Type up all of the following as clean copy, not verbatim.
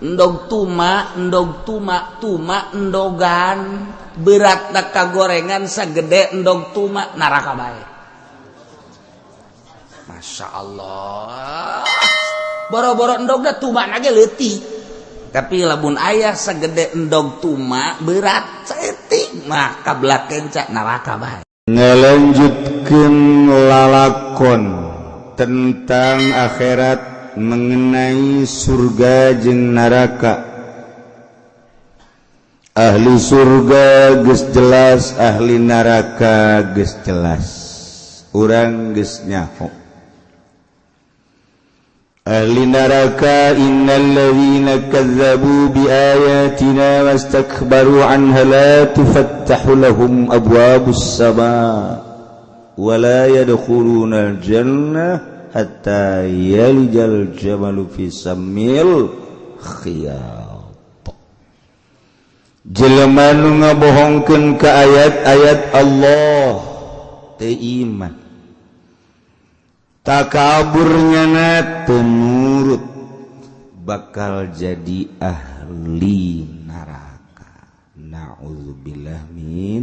Endog tuma, endog tuma, tuma endogan berat ka gorengan sagede endog tuma neraka bae. Masya Allah, boro-boro endogna, tuma ge leutik, tapi lamun aya sagede endog tuma berat saeutik mah kabelah kenca neraka bae. Ngelanjutkan lalakon tentang akhirat, mengenai surga jeung neraka. Ahli surga geus jelas, ahli neraka geus jelas. Urang geus nyaho ahli neraka, innalladzina kazzabu biayatina wastakbaru anha la tufattahu lahum abwabus sama wa la yadkhuluna al-jannah hatta yalijal jamalu fi sammil khiyat. Jelema nu ngabohongkeun ka ayat-ayat Allah, teu iman, takabur, nyana teu nurut, bakal jadi ahli neraka. Na'udzubillah min.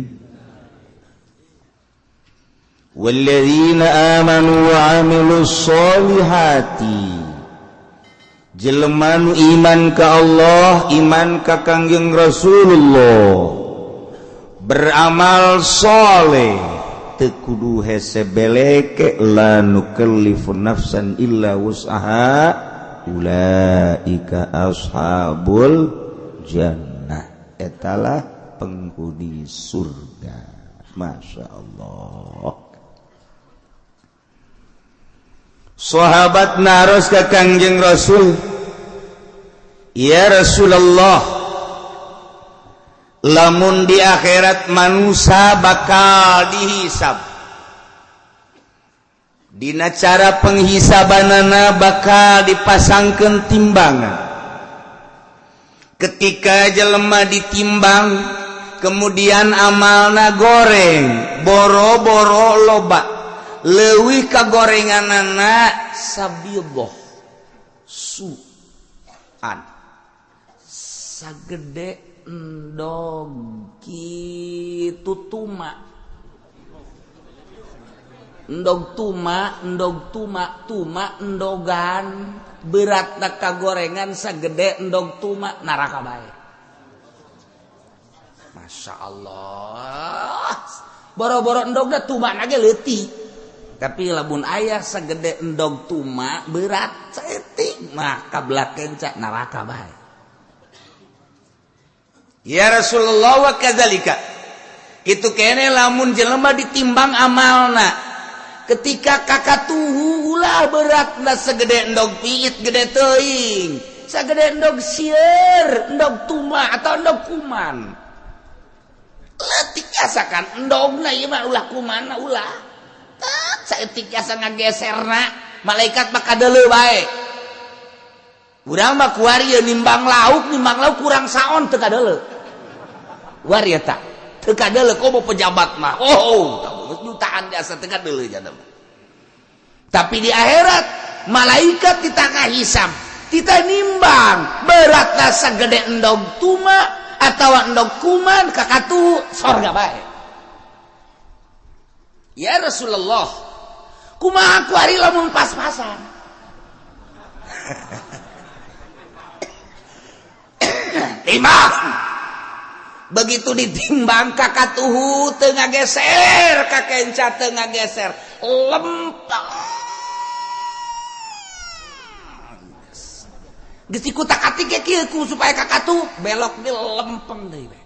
Walladzina amanu wa amilus solihati, jelema nu iman ka Allah, iman ka Kangjeng Rasulullah, beramal soleh, teu kudu hese beleke, la nukallifu nafsan illa wus'aha, ulaika ashabul jannah, etalah penghuni surga. Masya Allah. Sahabat naros ke Kangjeng Rasul, "Ya Rasulullah, lamun di akhirat manusia bakal dihisab, dina cara penghisabanana bakal dipasangkan timbangan. Ketika jelema ditimbang, kemudian amalna goreng, boro-boro loba, leuwih ka gorenganana sabidoh suan sagede endog kitu tuma, endog tuma, endog tuma, tuma endogan berat ka gorengan sagede endog tuma neraka bae." Masya Allah, boro-boro endogna, tuma ge leutik, tapi lamun aya sagede endog tuma berat saeutik mah kabelah kenca neraka bae. "Ya Rasulullah, wa kadzalika," kitu kene lamun jelema ditimbang amalna, ketika kakatuhu ulah beratna segede endog piit, gede teuing, sagede endog sieur, endog tuma atau endog kuman leutik, asakan endogna ieu mah, ulah kumana, ulah saeutik jasa ngageserna, malaikat mah kadeuleu bae. Urang mah kuari nimbang lauk, nimbang lauk kurang saon teu kadeuleu. Kuari eta teu kadeuleu, komo pejabat mah. Oh, jutaan jasa teu kadeuleu jana mah. Tapi di akhirat malaikat di tengah hisab, kita nimbang berat sagede endog tuma atau endog kuman, kakatu sorga bae. "Ya Rasulullah, kumaha kuari lamun pas-pasan?" Timbang, begitu ditimbang kakatuhu teu ngageser, kakenca teu ngageser, lempeng. Geus dikutak-atik ge kieu ku supaya kakatuh belok di lempeng deui we.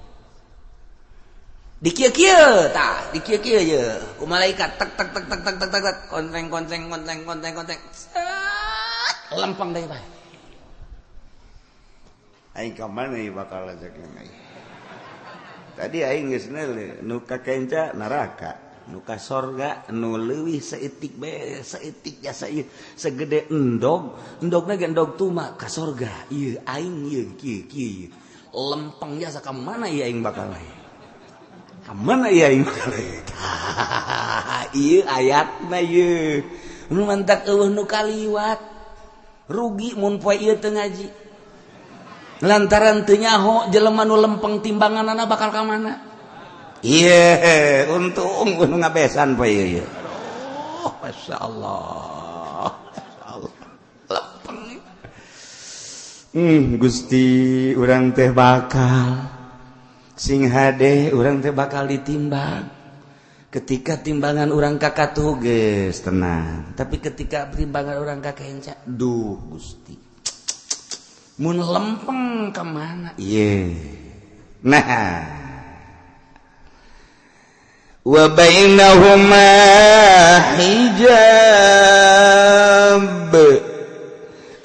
Di kieu-kieu tah, di kieu-kieu ye ku malaikat, tek tek tek tek tek tek tek, konteng konteng konteng konteng konteng, set, lempeng deui bae. Aing ka mana ieu bakal ajak aing? Tadi aing geus neule nu ka kenca neraka, nu ka sorga nu leuwih saeutik bae, saeutik jasa ieu segede endog, endogna ge endog tuma, ka sorga. Ieu aing ieu kieu kieu lempeng jasa, ka mana ieu aing bakal ieu? Ka mana ieu aing bakal ieu? Ieu ayatna ieu. Nu mantak eueuh nu kaliwat. Rugi mun poe ieu teu ngaji. Lantaran teu nyaho jelema nu lempeng timbanganana bakal ka mana. Ieu untung nu ngabesan poe ieu. Oh, masyaallah. Masyaallah. Lempeng. Gusti urang teh bakal sing hade, urang teh bakal ditimbang. Ketika timbangan urang kakatuh geus tenang, tapi ketika timbangan urang kakenca, duh Gusti, mun lempeng ka mana ieu? Nah, wa bainahuma hijab,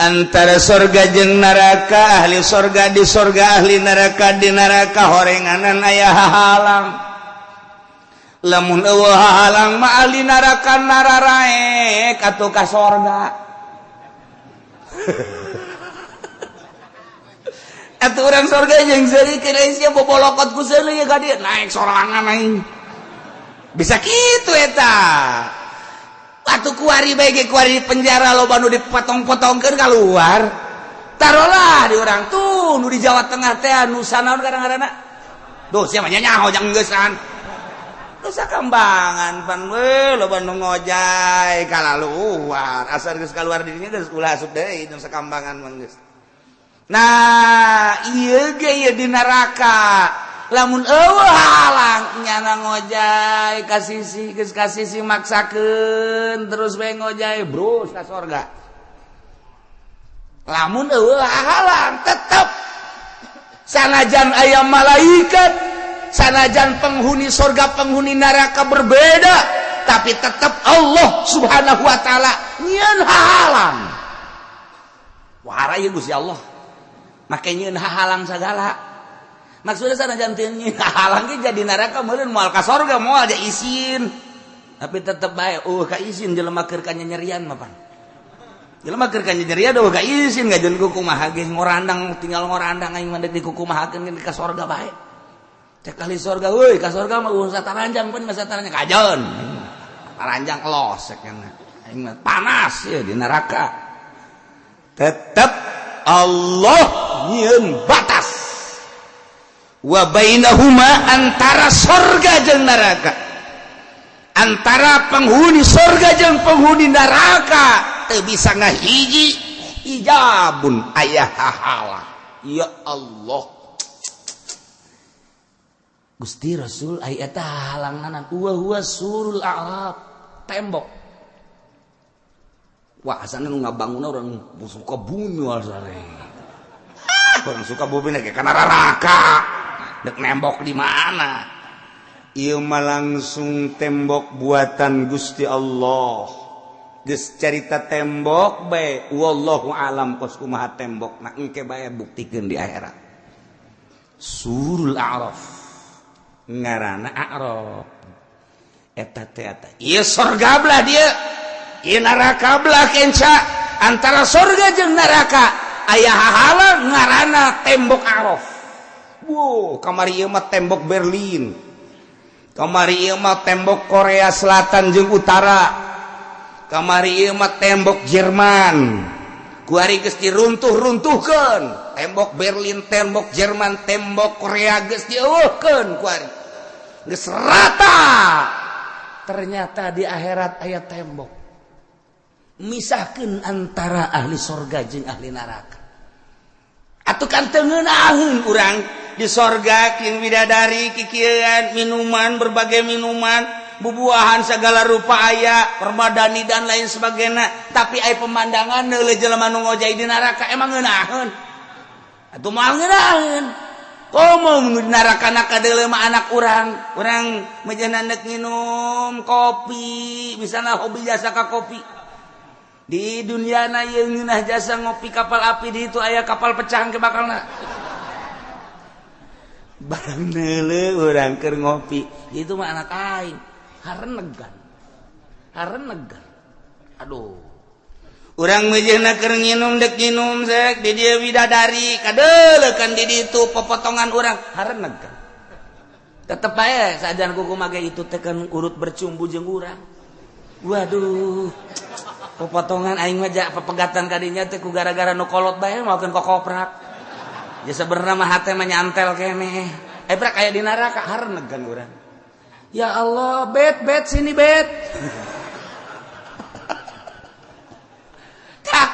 antara sorga jeung neraka, ahli sorga di sorga, ahli neraka di neraka, horenganan aya hahalang. Lamun eueuh hahalang mah ahli neraka nararaek atuh ka sorga. Atuh urang sorga jeung seuri sia bobolokot ku seuri ka dieu naek sorangan aing. Bisa kitu eta. Atuh kuari bae ge kuari di penjara loba nu dipotong-potongkeun keluar. Tarolah di urang tuh nu di Jawa Tengah teh nu sanaon kadang-kadang. Duh sia mah nyaho jang geusan. Nusa Kambangan pan we loba nu ngojay kalaluar, asal geus kaluar dirinya geus ulah asup deui Nusa Kambangan mah geus. Nah, ieu ge ieu di neraka. Lamun eueuh halang nyana ngojay ka sisi geus ka sisi maksakeun terus we ngojay brus ka sorga. Lamun eueuh halang tetep sanajan aya malaikat, sanajan penghuni sorga penghuni neraka berbeda, tapi tetap Allah Subhanahu wa taala nyieun hahalang. Wah, ieu Gusti Allah make nyieun hahalang sagala. Maksudnya sanajan teu nyieun hahalang ge jadi neraka meureun moal ka sorga, moal ja isin, tapi tetep bae eueuh ka isin jelema keur kanyanyerian mah pan. Jelema keur kanyanyerian eueuh ka isin ngajeun kumaha ge ngorandang, tinggal ngorandang aing mah deuk dikukumahakeun ka sorga bae. Cek ahli sorga, woi ka sorga mah ulah taranjang pun masa taranjang kajon. Taranjang los cek aing mah panas ya di neraka. Tetep Allah nyieun batas. Wa bainahuma, antara sorga jeung neraka, antara penghuni sorga jeung penghuni neraka teu bisa ngahiji, hijabun aya hahala. Ya Allah Gusti Rasul, aya eta halanganan wa huwa surul a'raf, tembok. Wah, asana nu ngabangun orang suka bumi asale. Orang suka bumi ge kana neraka. Dek nembok di mana? Ieu mah langsung tembok buatan Gusti Allah. Geus carita tembok bae, wallahu alam kos kumaha tembok. Nah, engke bae buktikeun di akhirat. Surul A'raf. Ngaranna A'raf. Eta teh eta. Ieu sorga belah dieu. Ieu neraka belah kenca. Antara sorga jeung neraka aya hahalang ngaranna tembok A'raf. Wow, kamari ieu mah tembok Berlin. Kamari ieu mah tembok Korea Selatan jeung Utara. Kamari ieu mah tembok Jerman. Kuari geus diruntuh-runtuhkeun. Tembok Berlin, tembok Jerman, tembok Korea geus dieuweuhkeun kuari. Geus rata. Ternyata di akhirat aya tembok misahkeun antara ahli sorga jeung ahli neraka. Atuh kan teu ngeunaheun urang di sorga king bidadari kikieuan minuman, berbagai minuman, bubuahan segala rupa aya, permadani dan lain sebagainya, tapi aya pemandangan neuleuh jelema nu ngojay di neraka, emang ngeunaheun? Atuh moal ngeunaheun. Komo nu di neraka na kadeuleu mah anak urang, urang meujeuhna neuk nginum kopi, misalna hobi jasa ka kopi. Di dunia na ieu ngeunah jasa ngopi kapal api, di itu aya kapal pecah ke bakalna. Barang neuleuh urang keur ngopi, itu mah anak aing harenegan. Harenegan. Aduh. Urang meujeuhna keur nginum dek nginum sek di dieu bidadari kadeuleuh di ditu popotongan urang harenegan. Tetep bae sajan kuku mage itu teh kan urut bercumbu jeung urang. Waduh. Popotongan aing mah ja pepegatan kadinya teh ku gara-gara nu kolot bae maokeun kokoprak. Ya sebenarnya mah hate mah nyantel keneh. Eh prak aya di neraka harnegan urang. Ya Allah, bet bet sini bet. Tah,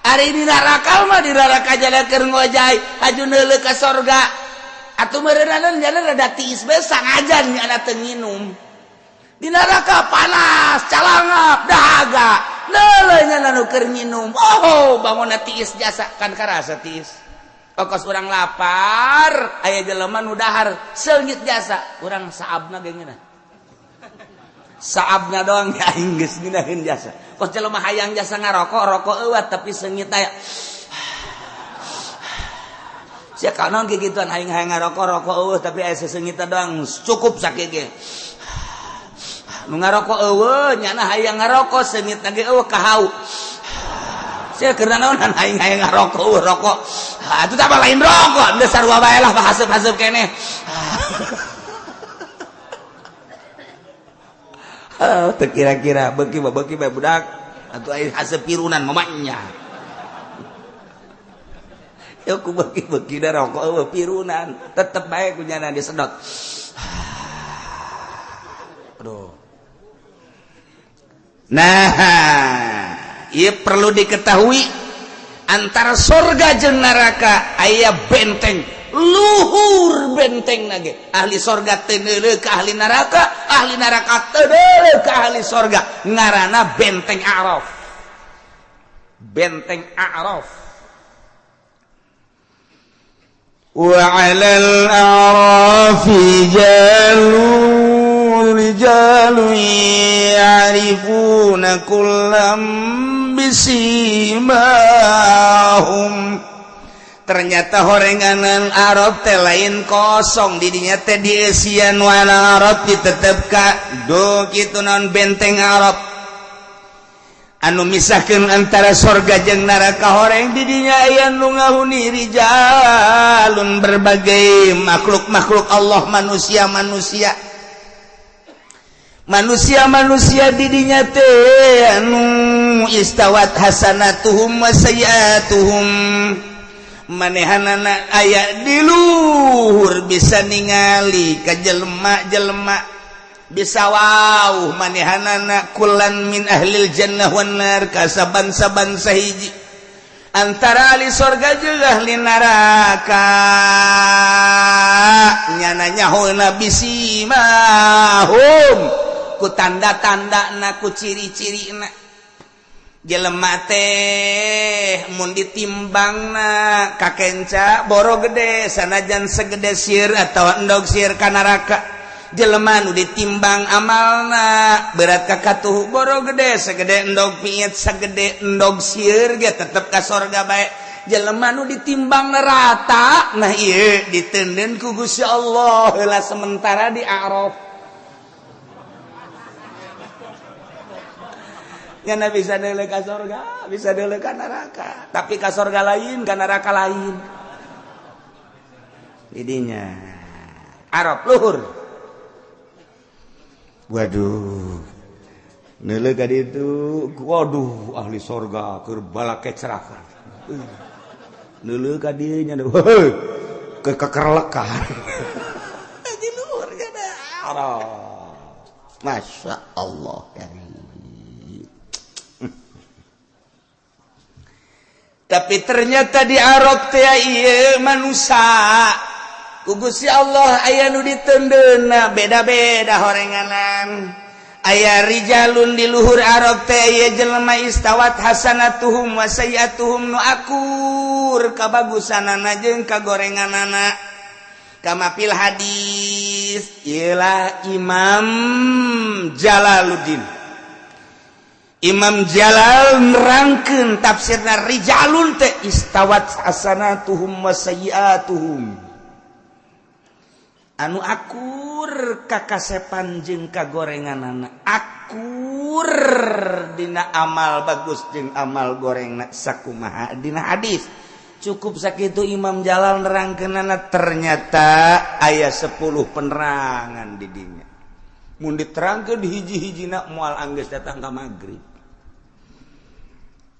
ari di neraka mah di neraka jala keur ngojay, haju neuleuh ka sorga. Atuh meureunana jala rada tiis bae sangajan nya teu nginum. Di neraka panas, calangap, dahaga. Neuleuh nya nu keur nginum. Oh, bangunna tiis jasa kan karasa tiis. Okos urang lapar, aya jelema nu dahar seungit jasa, urang saabna ge ngeunah. Saabna doang ya aing geus ngeunaheun jasa. Kos jelema hayang jasa ngarokok, rokok eueuh tapi seungit aya. Sia kanaon kikituan aing hayang ngarokok, rokok eueuh tapi aya seseungitna doang cukup sakieu ge. Nu ngarokok eueuh nyana hayang ngarokok seungitna ge eueuh kahau. Sia keur naonan aing hayang ngarokok eueuh rokok. Atuh tah lain rokok, geus sarua bae lah haseup-haseup keneh. Teu kira-kira beuki mah beuki bae budak. Atuh aing haseup pirunan mamanya. Yo ku beuki-beuki da rokok eueuh pirunan, tetep bae ku nyana disedot. Aduh. Nah, ieu perlu diketahui antara sorga jeung neraka aya benteng luhur benteng nage. Ahli sorga teu neuleuh ka ahli neraka teu neuleuh ka ahli sorga, ngaranna benteng A'raf. Benteng A'raf. Wa 'alal a'rafi rijalun ya'rifuna kullam bisimahum. Ternyata horenganan Arab teh lain kosong didinya teh dieusian wana Arab ditetep ka do kitu naon benteng Arab anu misahkeun antara sorga jeung neraka. Horeng didinya aya nu ngahuni rijalun berbagai makhluk-makhluk Allah, manusia-manusia manusia-manusia didinya teh anu istawat hasanatuhum wa sayyiatuhum, manehanana aya di luhur bisa ningali ka jelema-jelema bisa wow manehanana kulan min ahlil jannah wan nar ka saban-saban sahiji antara ahli sorga jeung ahli neraka. Nyana nyahona bisimahum ku tanda-tanda na ku ciri-cirina jelema teh mun ditimbangna kakenca boro gede sanajan segede sir atau endog sir ka neraka. Jelema nu ditimbang amalna berat ka katuhu boro gede segede endog piit segede endog sir ge tetep ka sorga bae. Jelema nu ditimbang rata nah ieu diteundeun ku Gusti Allah heula sementara di A'raf. Nyana bisa deuleu ka sorga, bisa deuleu ka neraka, tapi ka sorga lain, ka neraka lain. Didinya Arab luhur. Waduh, neuleuh ka ditu, waduh ahli sorga keur balake ceraka. Neuleuh ka dieu nya, heuh, keur kekerlekan. Di luhur nya Arab. Masya Allah. Tapi ternyata di Arab teh ieu manusia ku Gusti Allah aya nu diteundeunna beda-beda horenganan. Aya rijalun di luhur Arab teh ieu jelema istawat hasanatuhum wa sayyiatuhum nu akur kabagusanana jeung kagorenganana. Kama fil hadis ialah Imam Jalaluddin. Imam Jalal nerangkeun tafsirna rijalun teh istawat hasanatuhum wa sayyiatuhum anu akur kakasepan jeung kagorenganana, akur dina amal bagus jeung amal gorengna sakumaha dina hadis. Cukup sakitu Imam Jalal nerangkeunana, ternyata aya 10 penerangan di dinya. Mun diterangkeun hiji-hijina moal anggeus datang ka magrib.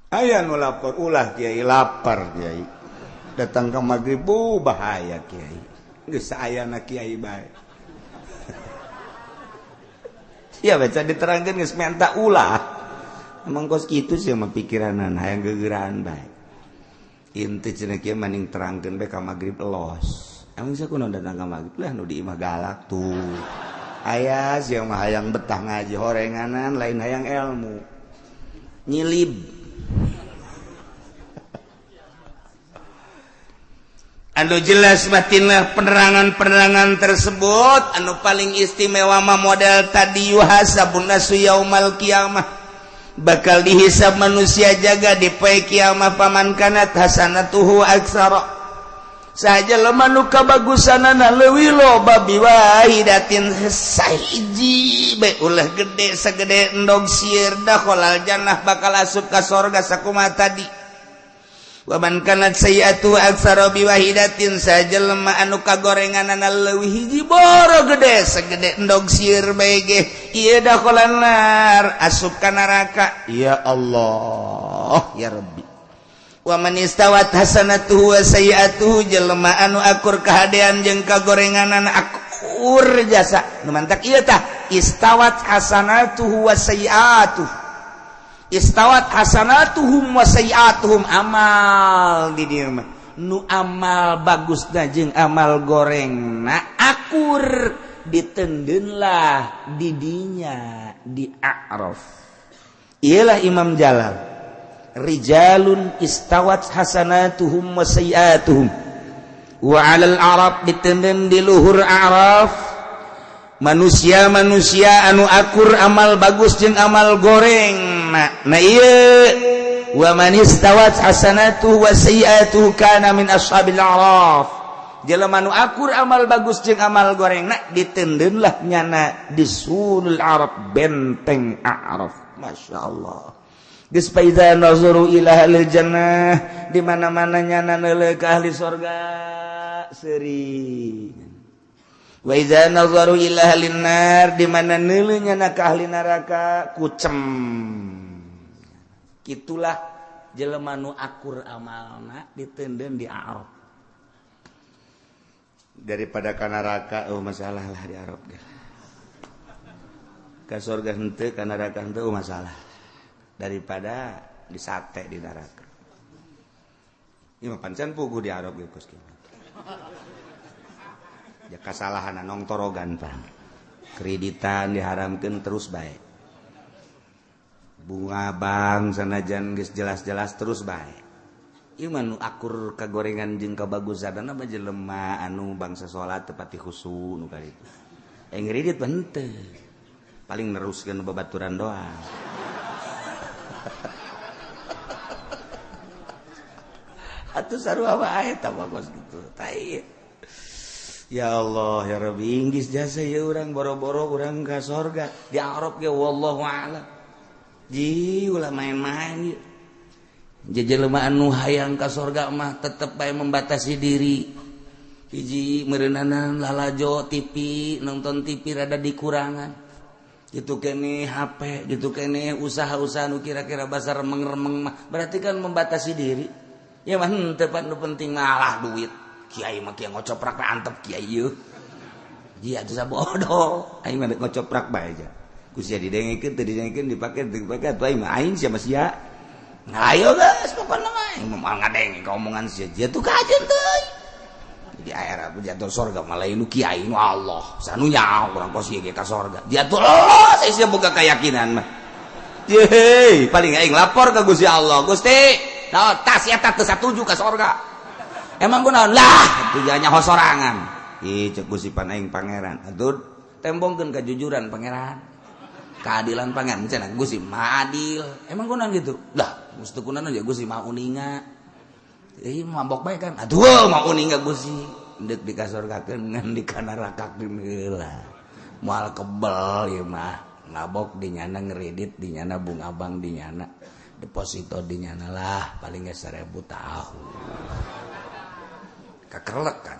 Aya nu lapor ulah kiai lapar kiai. Datang ke maghrib, bu bahaya kiai. Geus ayana kiai bae. Ya baca diterangkeun geus menta ulah. Emang kos kitu sih mah pikiranan hayang gegeraan bae. Inti cenah kieu maning terangkeun bae ka maghrib los. Emang sia kunaon datang ka maghrib lah nu di imah galak tuh. Aya sia mah hayang betah ngaji horenganan lain hayang ilmu. Nyilib. Anu jelas batinlah penerangan-penerangan tersebut anu paling istimewa mah model tadi yuhasabun nasu yaumal kiamah bakal dihisab manusia jaga di poe kiamah paman kanat hasanatuhu aksara saja lemah nu kabagusanana leuwih loba biwahidatin sahiji bae ulah gede sagede endog sieur dakhalal jannah bakal asup ka sorga sakumaha tadi. Waman kanat sayyi'atu aktsara biwahidatin sajelema anu kagorenganana leuwih hiji boro gede segede endog sieur bae ge ieu dakhalan nar asup ka neraka. Ya Allah ya Rabbi. Waman istawat hasanatuhu wa sayyi'atuhu jelema anu akur kahadean jeung kagorenganana akur jasa nu mantak ieu tah istawat hasanatuhu wa sayyi'atuhu istawat hasanatuhum wa sayiatuhum amal di dieu mah nu amal bagusna jeung amal gorengna akur ditendeunlah di dinya di A'raf. Iyalah Imam Jalal rijalun istawat hasanatuhum wa sayiatuhum wa 'alal arab ditendeun di luhur A'raf manusia-manusia anu akur amal bagus jeung amal goreng. Nah ieu wa man istawat hasanatuhu wa sayyi'atuhu kana min ashabil a'raf. Jelema nu akur amal bagus jeung amal goreng na ditendeunlah nyana di sulul arab benteng A'raf. Masya Allah. Geus faida nazaru ila ahlil jannah di mana-mana nyana neuleuh ka ahli sorga seuri. Wa iza nazaru ila ahlin nar di mana neuleuh nyana ka ahli neraka kucem. Itulah jelema nu akur amalna ditendeun di A'raf. Daripada ka neraka oh masalah lah di A'raf ge. Ka surga henteu ka neraka henteu oh masalah. Daripada disate di neraka. Ieu mah pancen puguh di A'raf ge kos kieu. Ya kasalahan nongtorogan pan. Kreditan diharamkeun terus bae. Bunga bank sanajan geus jelas-jelas terus bae. Ieu mah nu akur kagorengan jeung kabagusanana mah jelema anu bangsa salat teu pati khusu nu kaditu. Ngredit mah henteu. Paling neruskeun babaturan doang. Atuh sarua wae eta mah kos kitu. Tai. Ya Allah ya Rabbi inggis jasa ya urang boro-boro urang ka sorga di Arab ge wallahu a'lam. Ji ulah main-main ieu. Jelema anu hayang ka sorga mah tetep bae membatasi diri. Hiji meureunana lalajo TV, nonton TV rada dikurangan. Gitu keneh HP, gitu keneh usaha-usaha nu kira-kira basa remeng-remeng mah berarti kan membatasi diri. Ya mah henteu pan nu penting malah duit. Kiai mah kieu ngocoprak antep kiai ieu. Ji atuh sabodo. Aing mah ngocoprak bae aja. Ku sia didengekeun teu didengekeun dipake teu dipake atuh aing mah aing sia mah sia. Ayo geus pokona mah aing moal ngadenge ka omongan sia. Jia tuh kajeun teuing. Di akhirat jatuh sorga malah nu kiai nu Allah. Sanu nyaho urang kos ieu ge ka sorga. Jatuh Allah sia boga keyakinan mah. Yeay, paling aing lapor ka Gusti Allah. Gusti, naon tas eta teu satuju ka sorga. Emang kunaon lah tujuannya sorangan. Ih cek Gusti pan aing pangeran. Atuh tembongkeun kejujuran pangeran. Keadilan pangeran cenah Gusti mah adil. Emang kunaon gitu? Lah, mesti kunaon ya Gusti mah uninga. Ih mabok bae kan. Aduh mah uninga Gusti. Deuk dikasorgakeun ngan dikanarakakeun heula. Moal kebel ieu mah. Mabok di nyana ngredit di nyana bunga bank di nyana deposito di nyana lah paling ge 1000 tahu. Kakerlek kan.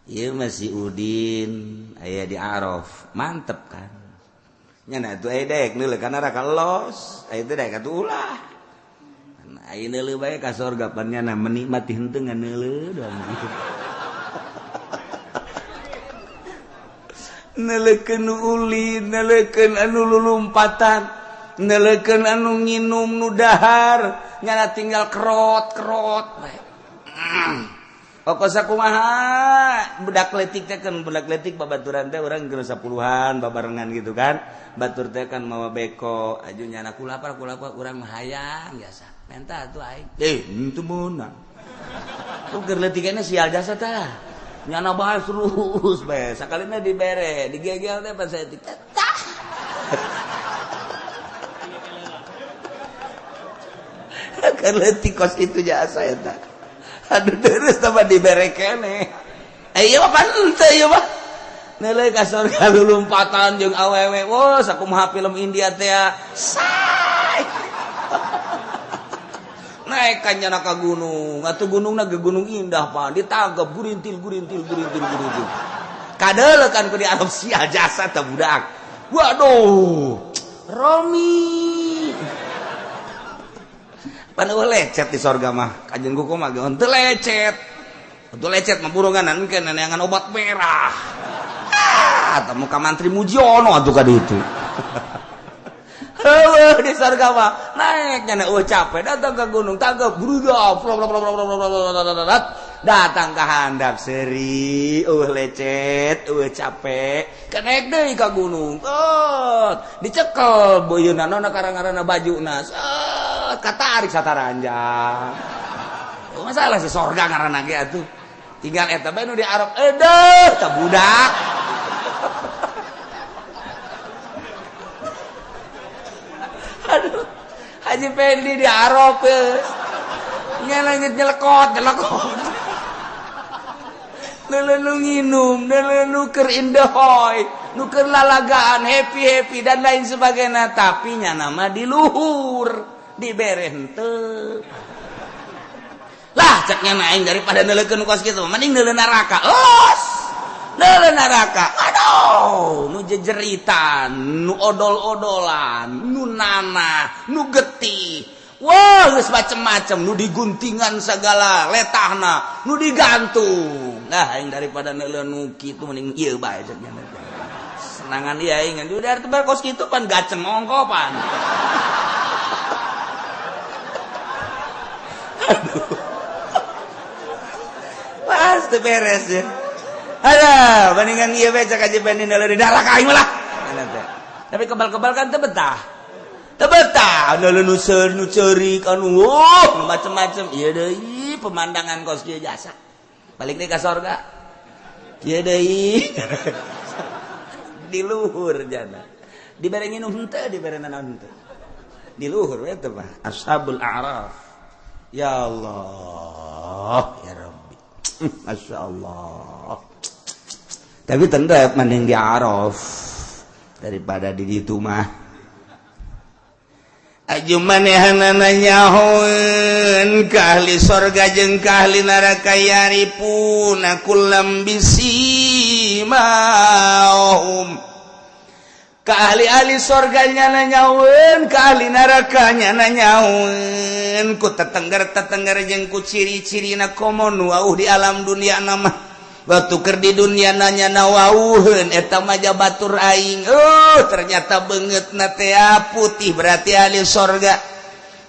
Ieu masih Udin aya di Araf, mantep kan. Nya na atuh aya daek neuleuh ka neraka los, aya teh daek atuh ulah. Ayeuna neuleuh bae ka sorga pan nyana menikmati henteu ngan neuleuh doang gitu. Neuleukeun nu ulin, neuleukeun anu lulumpatan, neuleukeun anu nginum nu dahar, nyana tinggal kerot-kerot bae. Pokok sakumaha budak letik teh kan, budak letik babaturan teh urang geus 10-an babarengan gitu kan. Batur teh kan mawa beko, aju nyana ku lapar urang mah hayang jasa. Menta atuh aing. Henteu meunang. Tuh keur leutikna sial jasa tah. Nyana bae terus bae. Sakalina dibere, digegel teh pan saeutik teh. Tah. Keur leutik kos kitu jasa eta. Aduh terus tambah dibere keneh. Ieu mah pan henteu ieu mah. Neuleuh ka surga lulumpatan jeung awewe. Wah, sakumaha film India teh. Say. Naik ka nyana ka gunung. Atuh gunungna ge gunung indah pan. Ditagep gurintil gurintil gurintil gurintil. Kadeuleukan ku di Arab sia jasa teh budak. Waduh. Romi. Pan eueuh lecet di sorga mah. Kanjeng kuku mah henteu lecet. Henteu lecet mah burungan engke neneangan obat merah. Ah, temu ka mantri Mujiono atuh ka ditu. Heueuh di sorga mah naik nya eueuh capek datang ke gunung tanggap bruda datang ka handap seuri eueuh lecet eueuh capek kenaik deui ka gunung. Oh, dicekel beuyeunna nona karang-karana bajuna. Katarik sataranjang. Oh, masalah si sorga ngaranna ge atuh. Tinggal eta bae nu di Arab edeuh tah budak. Aduh, Haji Pendi di Arab nya langit nyelekot nyelekot. Neuleuh nu nginum, neuleuh nu keur indehoy, nu keur lalagaan happy-happy dan lain sebagainya, tapi nya nama di luhur. Dibere henteu. Lah ceknya aing daripada neuleukeun kos kitu mending neuleuh neraka. Los. Neuleuh neraka. Aduh, nu jejeritan, nu odol-odolan, nu nanah, nu getih. Wah, geus macem-macem, nu diguntingan segala letahna, nu digantung. Nah, aing daripada neuleuh nu kitu mending ieu bae ceknya. Senangan ieu aing ngan udah tebar kos kitu pan gaceng ongkopan. Aduh. Pasti beres ya. Aduh, bandingan ieu bae cak aja banding di neraka aing lah. Tapi kebal-kebal kan teu betah. Teu betah, nu seur nu ceurik anu macem-macem. Ieu deui pemandangan kos kieu jasa. Balik deui ka sorga. Ieu deui. Di luhur jana. Dibere nginum henteu, dibere naon henteu. Di luhur we teh mah Ashabul A'raf. Ya Allah, ya Rabbi. Masya Allah. Tapi tetap mending di Araf daripada di ditu mah. Aju manehanana nyahoeun ka ahli sorga jeung ka ahli neraka yarifuna kullam bisimahum. Ka ahli-ahli sorga nyana nyahoeun, ka ahli neraka nyana nyahoeun ku tetengger-tetengger jeung ku ciri-cirina komo nu wauh di alam dunia nama. Waktu keur di dunia nanya nawauheun eta mah batur aing. Oh, ternyata beungeutna teh putih berarti ahli sorga.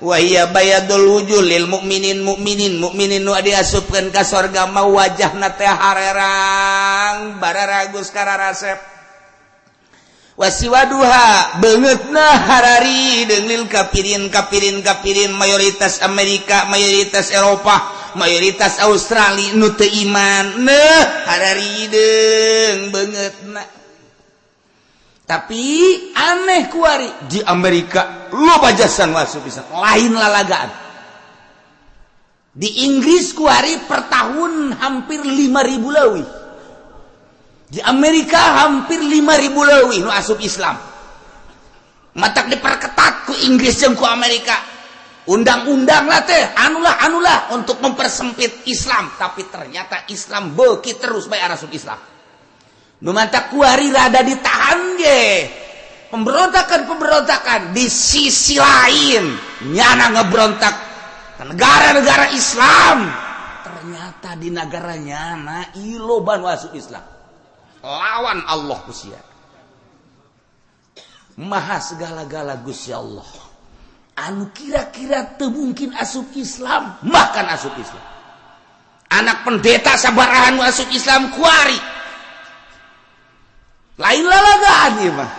Wa hiya bayadul wujuh lil mukminin mukminin mukminin nu diasupkeun ka sorga mah wajahna teh harerang bararagus kararasep. Wasiwaduha beungeutna harari deung lil kafirin kafirin kafirin mayoritas Amerika mayoritas Eropa mayoritas Australia nu teu iman neh harari deung beungeutna. Tapi aneh kuari di Amerika loba jasan wasu pisan lain lalagaan. Di Inggris kuari per tahun hampir 5.000 leuwih. Di Amerika hampir 5.000 leuwih nu asup Islam. Matak diperketat ku Inggris jeung ku Amerika. Undang-undang lah teh, anulah anulah untuk mempersempit Islam, tapi ternyata Islam beuki terus bae asup Islam. Nu mantak kuari rada ditahan ge. Pemberontakan-pemberontakan di sisi lain nyana ngebrontak Negara-negara Islam, ternyata di negaranya na loba nu asup Islam lawan Allah. Gusti Maha segala-gala, Gusti Allah anu kira-kira teu mungkin asup Islam bahkan asup Islam. Anak pendeta sabaraha nu asup Islam kuari? Lain lalagaan ieu mah.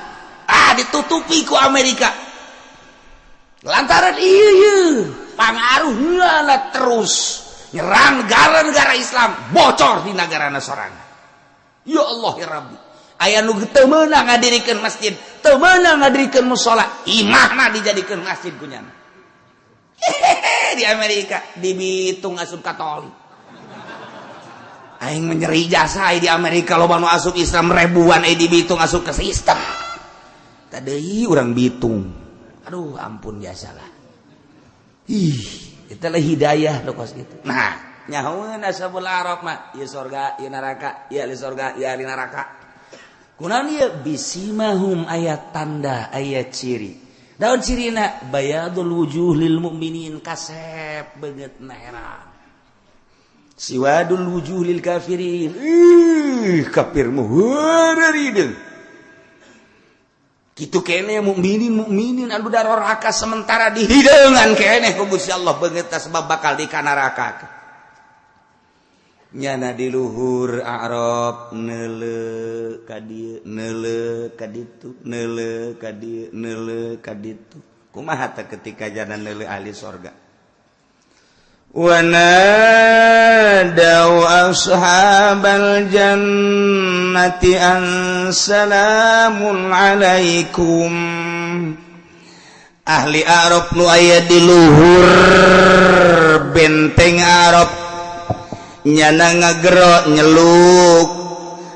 Ah, ditutupi ku Amerika lantaran iya pangaruh terus nyerang negara-negara Islam, bocor di negara sorangan. Ya Allah ya Rabbi, aya nu teu meunang ngadirikeun masjid, teu meunang ngadirikeun musala, imahna dijadikeun masjid ku nyana. Di Amerika dibitung asup Katolik. Aing menyeri jasa di Amerika loba nu asup Islam ribuan, eh, dibitung asup ke sistem tadi orang Bitung. Aduh, ampun jasa lah. Ih, itulah hidayah lo kos gitu. Nah, nyahoeun Ashabul A'raf mah ieu sorga, ieu neraka, ieu ahli sorga, ieu ahli neraka. Kunaon ieu? Bisimahum, aya tanda, aya ciri. Daun cirina bayadul wujuh lil mukminin, kasep beungeut herang. Siwadul wujuh lil kafirin, ih, kafir mah heureurideung. Kitu kene mukminin, mukminin anu daroraka sementara dihideungan keneh ku Gusti Allah beungeut sebab bakal di neraka. Nyana di luhur A'raf neule ka dieu, neule ka ditu, neule ka dieu, neule ka ditu. Kumaha teh ketika jana neule ahli sorga? ونادوا أصحاب الجنة أن سلام عليكم. Ahli A'raf nu aya di luhur benteng A'raf nyana ngagero nyeluk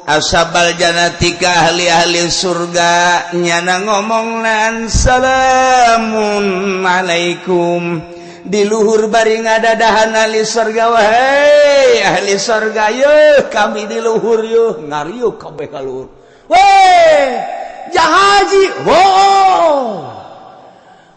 ashabal jannati ka ahli-ahli surga. Nyana ngomong lan salamun alaikum di luhur bari ngadadahan ahli surga. Wahai ahli surga, yeuh, kami di luhur yeuh. Ngariuk kabeh ka luhur. Weh, jahaji, oh.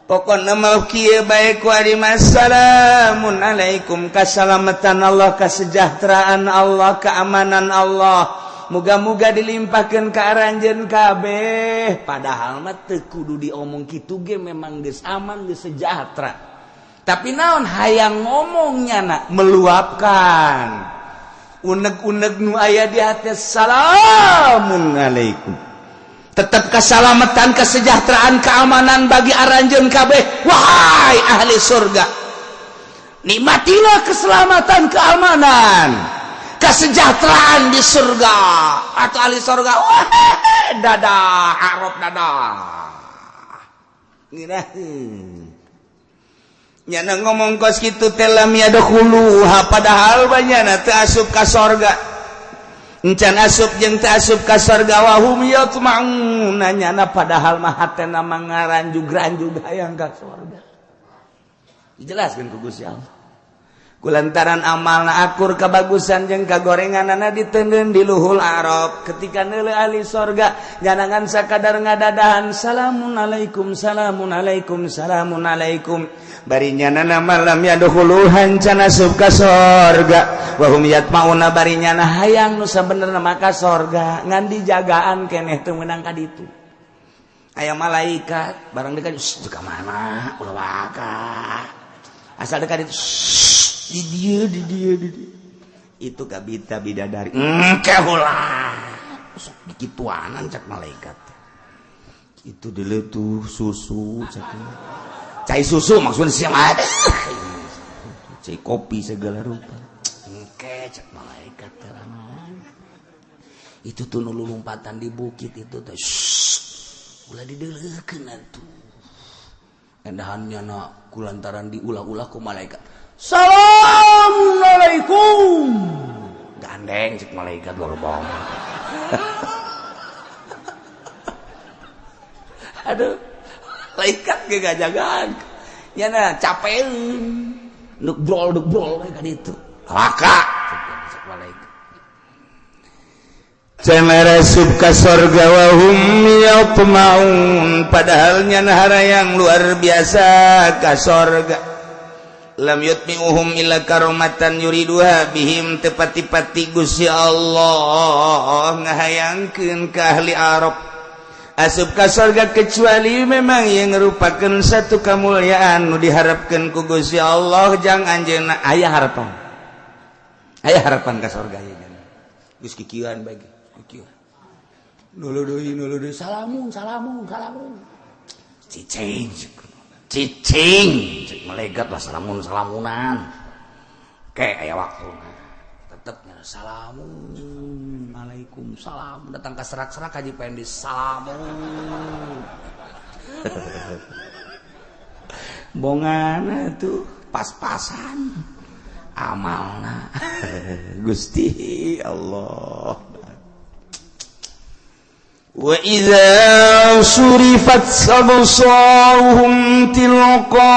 Pokokna mau kieu bae ku ari salamun alaikum, kasalamatan Allah, kesejahteraan Allah, keamanan Allah, muga-muga dilimpahkeun ka aranjeun kabeh. Padahal mah teu kudu diomong kitu ge memang geus aman, geus sejahtera, tapi naon hayang ngomongnya nak meluapkan unek-unek nu aya di hati. Salamun alaikum, tetap keselamatan, kesejahteraan, keamanan bagi aranjeun kabeh. Wahai ahli surga, nikmatilah keselamatan, keamanan, kesejahteraan di surga. Atau ahli surga, wah, dadah Arab, dadah. Ngiraheun nyana ngomong kos kitu teh lam yadkhuluha, padahal banyana teu asup ka sorga, encan asup jeung teu asup ka sorga. Wahum yatma'un, nyana padahal mah hatena mah ngaranjug-ranjug hayang ka sorga. Dijelaskeun ku Gusti Allah. Kulantaran amalna akur, kebagusan jeung kagorenganana ditendeun di luhur A'raf. Ketika neuleuh ahli sorga, jangan sakadar ngadadahan salamun alaikum, salamun alaikum, salamun alaikum, bari nyana lam yadkhuluha, can asup ka sorga. Wahum yatmauna, bari nyana hayang nu sabenerna maka sorga, ngan dijagaan keneh teu meunang ka ditu. Aya malaikat barang dekat ka mana, ulah waka asal dekat itu, di dia, di dia, di dia itu kabita bidadari engke ulah sok dikituanan cak malaikat. Itu dulu tuh susu, cak cai susu, maksudnya siapa ada cai kopi segala rupa. Engke cak malaikat terangan itu tuh nu lompatan di bukit itu tuh ulah dideleukeun atuh. Endahannya na kulantaran diulah-ulah ku malaikat, "Assalamualaikum," gandeng cek malaikat baru bohong. Aduh, malaikat ge gajagaan nyana capek nuk brol nuk brol kan itu laka cek malaikat. Cenah ka sorga wahum yatmaun, padahal nyana yang luar biasa ka sorga. Lam yutmi'uhum illa karomatan yuriduha bihim, teu pati-pati Gusti Allah ngahayangkeun ka ahli Arab asup ka sorga kecuali memang yang merupakan satu kemuliaan nu diharapkan ku Gusti Allah jang anjeunna. Aya harapan, aya harapan ka sorga ieu. Geus kikieuan bae, kikieuan nulu deui, nulu deui, salamun, salamun, salamun, cicing, cicing, cek melegat lah, salamun, salamunan kayak aya waktu tetep salamun alaikum salam, datang ke serak-serak Haji Pendi, salamun bongana tuh pas-pasan amalna. Gusti Allah. Wa idza surifat absaruhum tilqa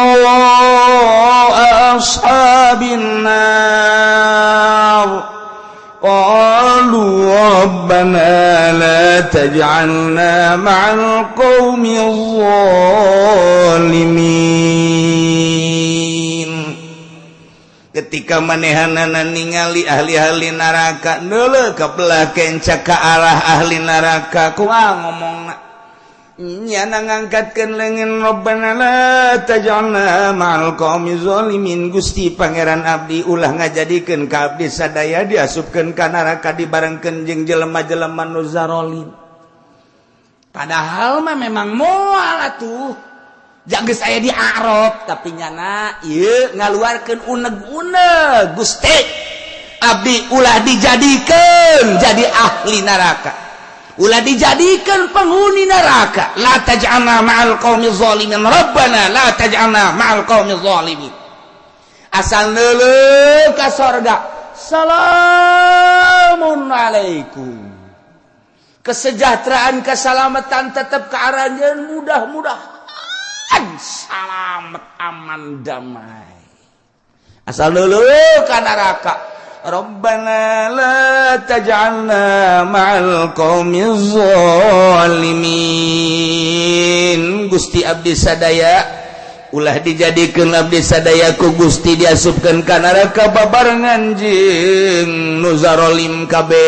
ashabin nar qalu rabbana la taj'alna ma'al qaumil zalimin. Ketika manehanana ningali ahli-ahli neraka, neuleuh ka belah kenca ka arah ahli neraka, kumaha ngomongna? Nyana ngangkatkeun leungeun, rabbana la taj'alna ma'al qaumi zalimin. Gusti Pangeran abdi, ulah ngajadikeun ka abdi sadaya diasupkeun ka neraka dibarengkeun jeung jelema-jelema nu zarolim. Padahal mah memang moal atuh geus aya di Arab, tapi nyana ieu ngaluarkeun uneg-uneg, Gusti abdi ulah dijadikeun jadi ahli neraka, ulah dijadikan penghuni neraka. La taj'alna ma'al qaumi zalimin, rabbana la taj'alna ma'al qaumi zalimin. Asal neuleuh ka sorga, salamun alaikum, kesejahteraan, keselamatan tetap ke aranjeun, mudah-mudahan salamet, aman, damai. Asal neuleuh ka neraka, rabbana la taj'alna ma'al qaumil zalimin. Gusti abdi sadaya ulah dijadikeun abdi sadaya ku Gusti diasupkeun ka neraka babarengan jeung nu zarolim kabeh.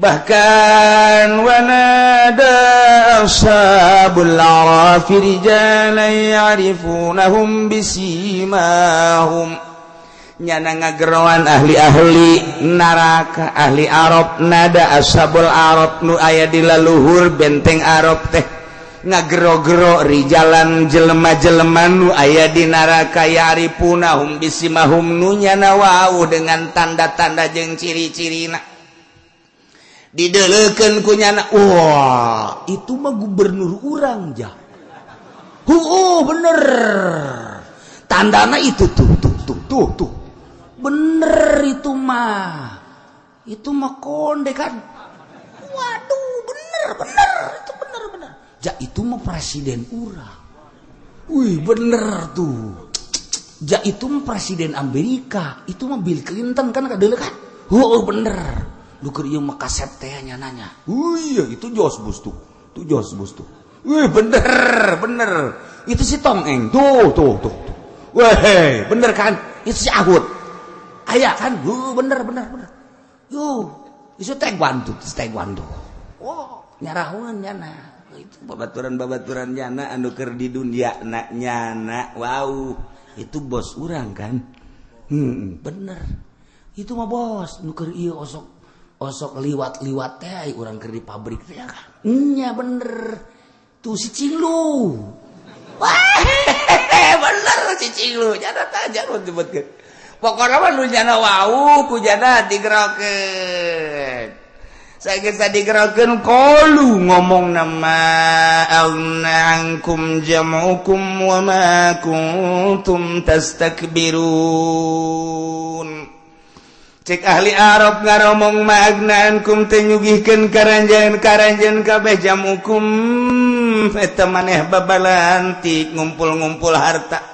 Bahkan wanada ashabul arafi rijalan ya'rifunahum bisimahum, nyana ngageroan ahli-ahli neraka, ahli Arab, nada ashabul Arab nu aya di laluhur benteng Arab teh ngagero-gero rijalan jelema-jelema nu aya di neraka, ya'rifunahum bisimahum, nu nyana wau dengan tanda-tanda jeung ciri-cirina. Dideleukeun ku nyana, wah, itu mah gubernur urang jah. Huuh, bener tandana itu tuh, tuh, tuh, tuh, tuh, bener itu mah konde kan. Waduh, bener, bener itu, bener, bener ja, itu mah presiden urang. Wih, bener tuh ja, itu mah presiden Amerika, itu mah Bill Clinton kan, kadeuleu kan. Huuh, bener. Lu keur ieu mah kasep teh nyananya. Wih, itu Jos Bus tuh. Tuh Jos Bus tuh. Wih, bener, bener. Itu si Tong Eng. Tuh, tuh, tuh, tuh. Weh, bener kan? Itu si Ahud. Aya kan? Bener, bener, bener. Yuh, itu taekwondo, itu taekwondo. Oh, nyarahuan nyana. Itu babaturan-babaturan nyana anu keur di dunia na nyana. Wow, itu bos urang kan? Bener. Itu mah bos nu keur ieu osok osok liwat-liwat teh urang keur di pabrik teh kan. Nya bener. Tuh si Cinglu. Wah, bener si Cinglu. Nyana tah jangan disebutkeun. Pokona mah nu nyana wau ku jana digerokeun. Sageus digerokeun qalu ngomong nama aghna ankum jam'ukum wa ma kuntum tastakbirun. Cek ahli Arab ngaromong, ma aghna ankum teu nyugihkeun karanjeun kabeh jamukum eta maneh babalantik ngumpul-ngumpul harta,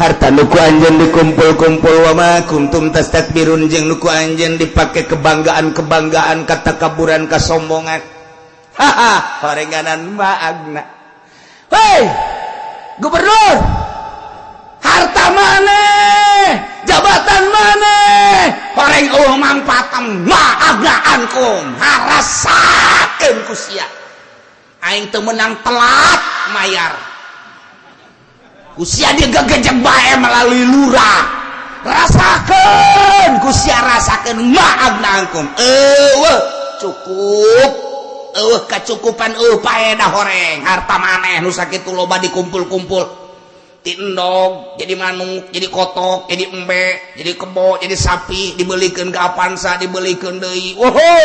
harta nu ku anjeun dikumpul-kumpul, wa ma kuntum tastakbirun jeung nu ku anjeun dipake kebanggaan-kebanggaan, katakaburan, kasombongan. Haha, horenganan ma aghna. Hei gubernur. maneh, jabatan maneh, horeng eueuh mangpaatna ma agna ankum, harasakeun ku sia. Aing teu meunang telat mayar. Ku sia digegejek bae melalui lurah. Rasakeun ku sia, rasakeun ma agna ankum. Eueuh cukup, eueuh kacukupan, eueuh paedah horeng harta maneh nu sakitu loba dikumpul-kumpul. Ti endog jadi manuk, jadi kotok, jadi embe, jadi kebo, jadi sapi, dibelikeun ka Avanza, dibelikeun deui. Woho,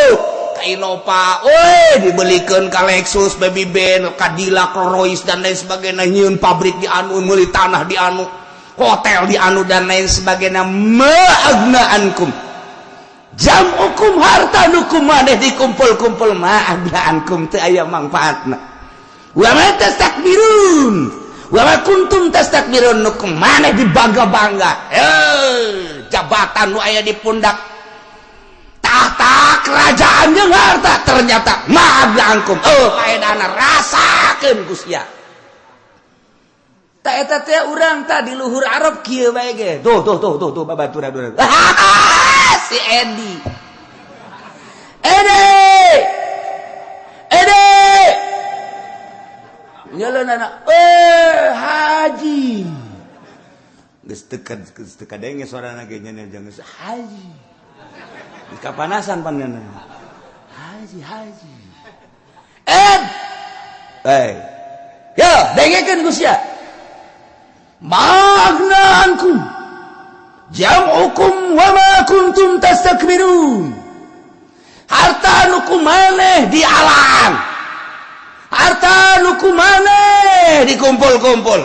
ka Innova, woi, dibelikeun ka Lexus, Baby Benz, Cadillac, Rolls dan lain sebagainya, nyieun pabrik di anu, meuli tanah di anu, hotel di anu dan lain sebagainya. Ma agna ankum. Jam'ukum harta nu ku maneh dikumpul-kumpul ma agna ankum, teu aya mangfaatna. Wa ma tastakbirun. Wa ma kuntum tastakbirun, nu maneh dibangga-bangga. Jabatan nu aya di pundak, tahta kerajaan jeung harta, ternyata ma agna ankum. Oh, paedahna rasakeun ku sia. Ta eta teh urang tah di luhur Arab kieu bae ge. Tuh tuh tuh tuh tuh babaturan. Si Edi. Edi. Edi. Nyaleun anak, haji. Geus teu kadenge sorana ge nya jeung geus haji. Kapanasan pan haji haji. Ed. Hey. Yo, dengekeun ku sia. Ma agna ankum jam'ukum wa ma kuntum tastakbirun. Harta nu ku maneh di alam, harta nu ku maneh dikumpul-kumpul,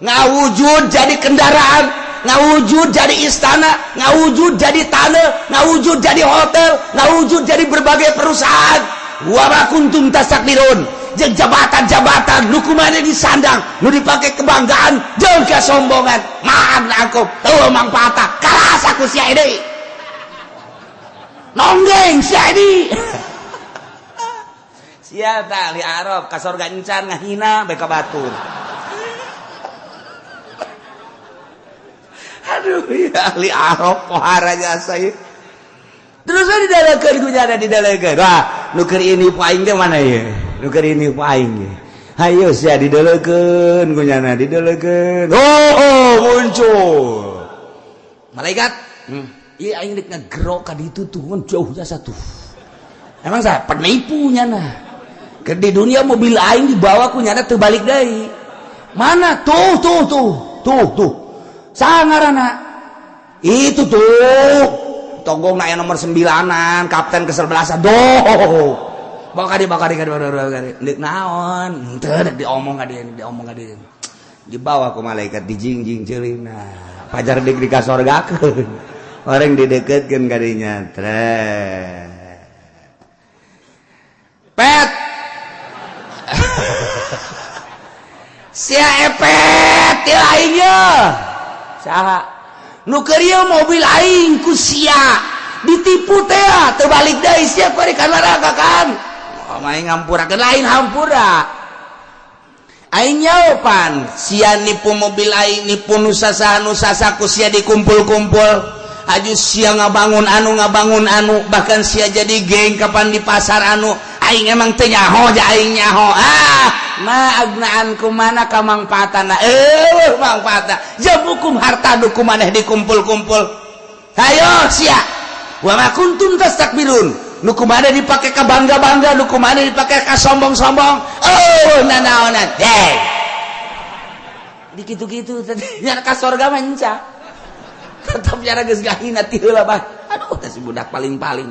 ngawujud jadi kendaraan, ngawujud jadi istana, ngawujud jadi tanah, ngawujud jadi hotel, ngawujud jadi berbagai perusahaan. Wa ma kuntum tastakbirun, jeung jabatan-jabatan nu ku maneh disandang, nu dipake kebanggaan jeung kesombongan. Ma agna ankum, eueuh mangfaatna, karasa ku sia deui, nonggeng sia deui. Sia tah ahli Arab ka sorga encan ngahina bae ka batur. Aduh, ya ahli Arab pohara jasa ieu. Terus we didalekeun ku nyana didalekeun. Wah, nu keur ini aing teh mana ieu? Nu keur ini aing ge. Hayu sia didalekeun ku nyana didalekeun. Oh, muncul. Malaikat. Ieu aing deuk ngagerok ka ditu tuh ngan jauh jasa tuh. Emang saya penipu nyana. Keur di dunia mobil aing dibawa ku nyana teu balik deui. Mana? Tuh tuh tuh. Tuh tuh. Sangarana. Itu tuh. Tonggong aya nomor 9-an, kapten ke-11-an. Doh. Bawa ka dieu, bawa ka dieu, bawa ka dieu. Deuk naon? Teu deuk diomong ka dieu, diomong ka dieu. Dibawa ku malaikat dijingjing ceulina. Pajar deuk dikasorgakeun. Orang dideketkeun ka dinya. Treh. Pet. Sia epet ieu aing ye. Saha? Nu keur ieu mobil aing ku sia ditipu teh teu balik deui sia ku ka neraka kan. Oh, main ngampurakeun lain hampura. Aing nyaopan sia nipu mobil aing, nipu nu sasaha nu sasa ku sia dikumpul-kumpul. Aju sia ngabangun anu bahkan sia jadi geng kapan di pasar anu aing emang teu nyaho ja aing nyaho. Ah, ma agna ankum mana kamangfaatana? Eueuh mangfaatna. Jamukum harta nu ku maneh dikumpul-kumpul. Hayo sia. Wa ma kuntum tastakbirun. Nu ku maneh dipake ka bangga-bangga, nu ku maneh dipake ka sombong-sombong. Oh, nanaonan. Hey. Di kitu-kitu teh nya ka sorga mah enca. Tetep nyara geus gahina ti heula bah. Aduh, teh si budak paling-paling.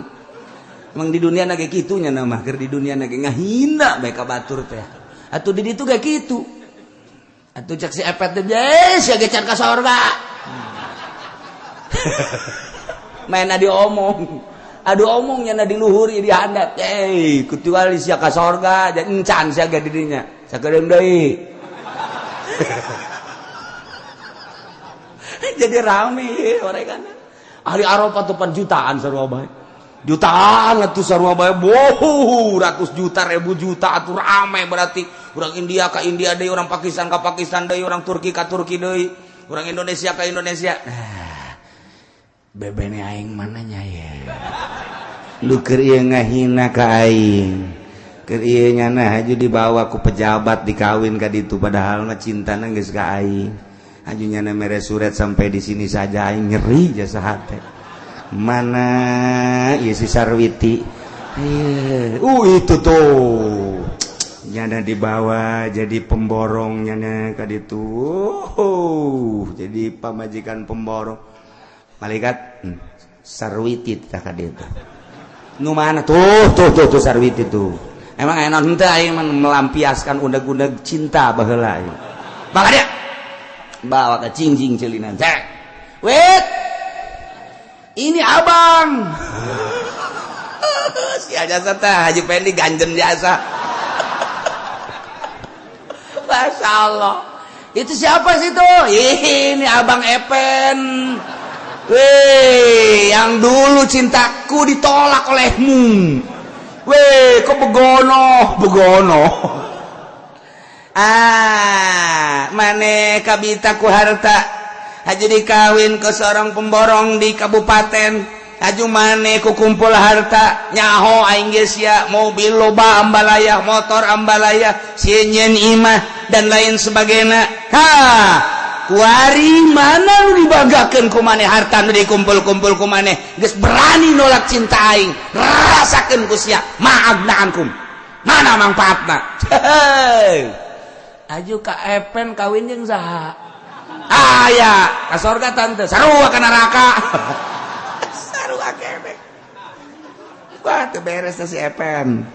Emang di dunia na ge kitu nya mah, keur di dunia na ge ngahina bae ka batur teh. Atuh di ditu ge kitu. Atuh cek si epet teh, sia ge can ka sorga. Main diomong. Aduh omongnya na di luhur di handap. Eh, kecuali sia ka sorga, encan sia ge di dinya. Sakedeung deui. Jadi rame orang kan. Ahli Arafah tuh pan jutaan sarua bae. Jutaan atuh sarua bae. Boh, ratus juta, ribu juta atuh rame berarti. Orang India ka India deui, orang Pakistan ka Pakistan deui, orang Turki ka Turki deui. Orang Indonesia ke Indonesia. Nah, bebene aing mananya ya? Lu keur ieu ngahina ka aing. Keur ieu nyana haju dibawa ku pejabat, dikawin ka ditu, padahal mah cintana geus ka aing. Haju nyana mere surat sampai di sini saja, aing nyeri jasa hate. Mana ieu si Sarwiti? Itu tuh. Nyana dibawa jadi pemborong, nyana ka ditu. Jadi pamajikan pemborong. Malaikat, Sarwiti tah ka ditu. Nu mana tuh, tuh, tuh, tuh Sarwiti tuh. Emang enak henteu aing melampiaskan undang-undang cinta baheula ieu. Bawa dia. Bawa ke cingjing celinan. Cek. Wait. Ini abang. Si jasa teh Haji Pendi ganjen jasa. Masya Allah. Itu siapa sih tuh? Ini Abang Epen. Weh, yang dulu cintaku ditolak olehmu. Weh, kok begono, begono. Ah, mane kabita ku harta. Haji dikawin ke seorang pemborong di kabupaten. Haju mane ku kumpul harta, nyaho aing geus sia, mobil loba ambalaya, motor ambalaya, sieun imah dan lain sebagainya. Ha, kuari mana nu dibanggakeun ku maneh, harta nu dikumpul-kumpul ku maneh geus berani nolak cinta aing, rasakeun ku sia. Ma aghna ankum, mana manfaatna? Aju ka Epen kawin jeung saha? Aya ka sorga tante, sarua ka neraka, sarua keneh. Wah, teu beres si Epen.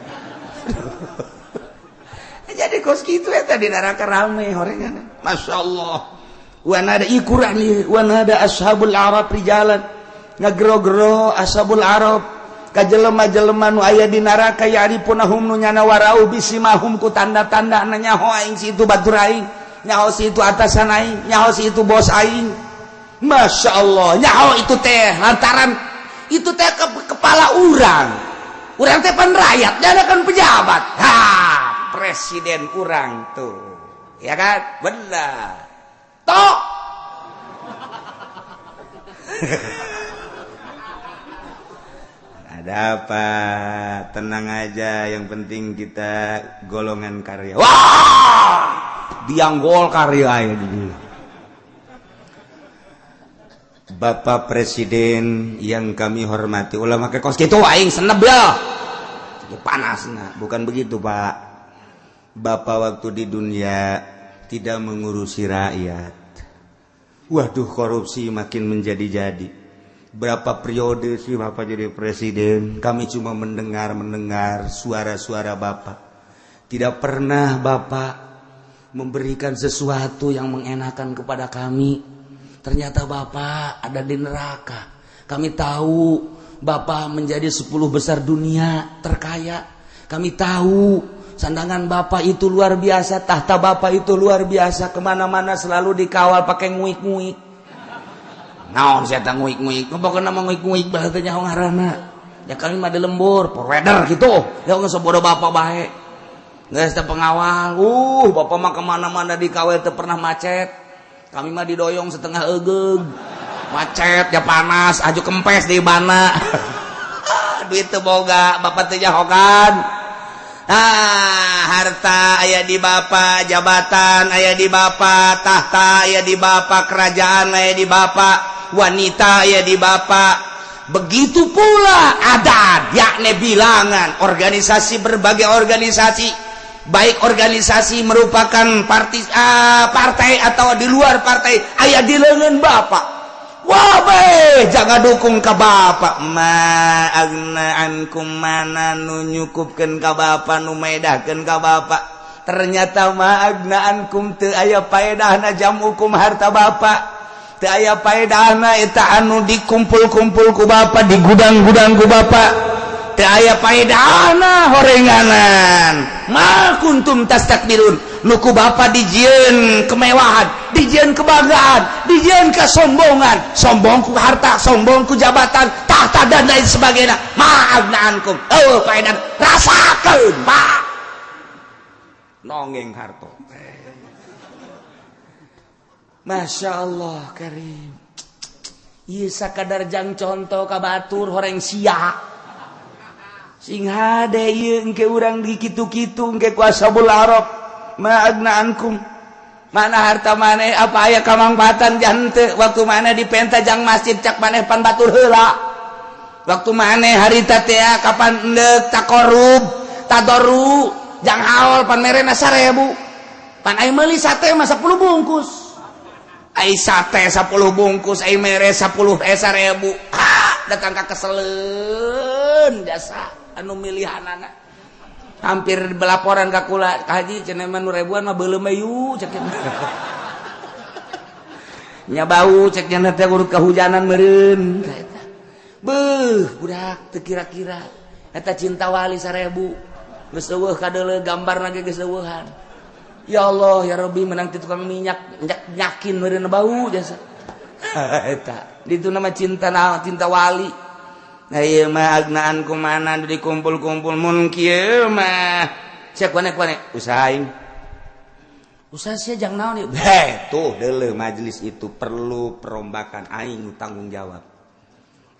Jadi kos kitu eta di neraka rame horengan. Masya Allah. Wa nada ikuran wa nada ashabul araf rijalan, ngagero-gero ashabul araf ka jelema-jelema nu aya di neraka, ya'rifunahum, nu nyana warau bisimahum ku tanda-tanda, nyaho aing si itu batur aing, nyaho si itu atasan aing, nyaho si itu bos aing. Masya Allah, nyaho itu teh lantaran itu teh ke kepala urang, urang teh pan rakyat, dia kan pejabat. Ha, presiden urang tuh, ya kan? Benar toh. Ada apa? Tenang aja, yang penting kita golongan karya. Wah, biang Golkar ya ini. Bapak Presiden yang kami hormati, ulama ke kos gitu aing seneb ya. Panas nah, bukan begitu, Pak. Bapak waktu di dunia tidak mengurusi rakyat. Waduh, korupsi makin menjadi-jadi. Berapa periode sih Bapak jadi presiden, kami cuma mendengar-mendengar suara-suara Bapak. Tidak pernah Bapak memberikan sesuatu yang mengenakan kepada kami. Ternyata Bapak ada di neraka. Kami tahu Bapak menjadi 10 besar dunia terkaya. Kami tahu sandangan Bapak itu luar biasa, tahta Bapak itu luar biasa, kemana-mana selalu dikawal pakai nguik-nguik. Naon saya nguik-nguik, pokoknya nama nguik-nguik berarti nyaho ngaranna. Ya kami mah di lembur, provider gitu. Ya geus bodoh bapak bae. Geus teh pengawal. Bapak mah kemana-mana dikawal teu pernah macet. Kami mah didoyong setengah egeug. Macet ya panas, aju kempes di mana. Duit teu boga, bapak teu nyahokan. Ah, harta aya di bapak, jabatan aya di bapak, tahta aya di bapak, kerajaan aya di bapak, wanita aya di bapak. Begitu pula adat, yakni bilangan organisasi, berbagai organisasi, baik organisasi merupakan partai atau di luar partai, aya di lengan bapak. Wah, be, jangan dukung ke bapak. Ma aghna ankum, mana nu nyukupkeun ka bapak, nu maedahkeun ka bapak? Ternyata ma aghna ankum, teu aya paedahna jam'ukum harta bapak, teu aya paedahna eta anu dikumpul-kumpul ku bapak, di gudang-gudang ku bapak, teu aya paedahna horenganan. Ma kuntum tastakbirun, nu ku bapak dijieun kemewahan, dijieun kebanggaan, dijieun kesombongan, sombong ku harta, sombong ku jabatan, tahta dan lain sebagainya. Ma aghna ankum, oh paedan, rasakeun Pak nonggeng harto. Masya Allah karim. Ieu sakadar jang contoh ka batur horeng sia. Sing hade ieu engke urang di kitu-kitu engke ku ashabul arab ma agna ankum. Mana harta maneh apa aya kamangfaatan jante waktu maneh dipenta jang masjid cak maneh pan batur heula. Waktu maneh harita teh kapan endek takorub tadoru jang haol pan merena 1000. Pan ai meuli sate mah 10 bungkus. Ai sate 10 bungkus ai mere 10 1000. Ha datang ka keseleun jasa anu milihanana. Hampir belaporan ka kula ka haji cenah mah nu ribuan mah beuleum yu cek nya bau cek nya teh urut kahujanan meureun eta. Beuh budak teu kira-kira eta cinta wali 1000 geus eueuh kadeuleu gambarna ge geus eueuhan. Ya Allah ya Rabbi menang ti tukang minyak nyakin meureun bau jasa. Eta ditu nama cinta cinta wali. Nah ieu mah agnaan kumana dikumpul-kumpul mun kieu mah cek kone-kone usaha aing. Usaha sia jang naon ieu? Heh tuh deuleu majelis itu perlu perombakan aing tanggung jawab.